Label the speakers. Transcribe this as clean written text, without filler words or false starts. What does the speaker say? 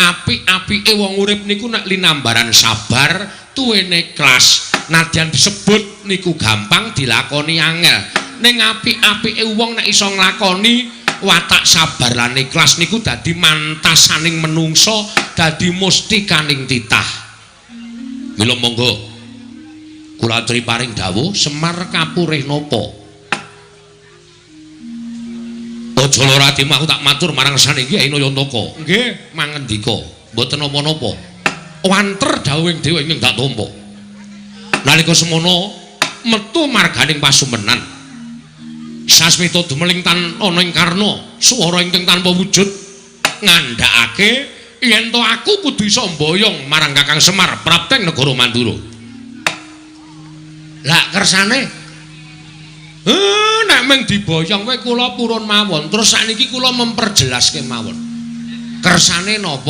Speaker 1: Apik-apike wong urip niku nek linambaran sabar, tuwene ikhlas. Nadyan disebut niku gampang dilakoni angel. Ning apik-apike wong nek iso nglakoni watak sabar lan ikhlas niku dadi mantasaning menungso, dadi mustikaning titah. Mila monggo kula aturi paring dawuh Semar kapurih napa? Aja lara atimu, aku tak matur marang sane Kyai Nayantaka. Nggih, mangendika, mboten napa-napa. Wanter dawuhing dewa ingkang tak tampa. Nalika semono metu marganing pasumenan. Sasmita dumeling tan ana ing karna, swara ingkang tanpa wujud ngandhakake yen to aku kudu iso mboyong marang Kakang Semar prapteng negara Mandura. Lah kersane nek mung diboyong wae kula purun mawon. Terus sakniki kula memperjelas kemawon. Kersane napa?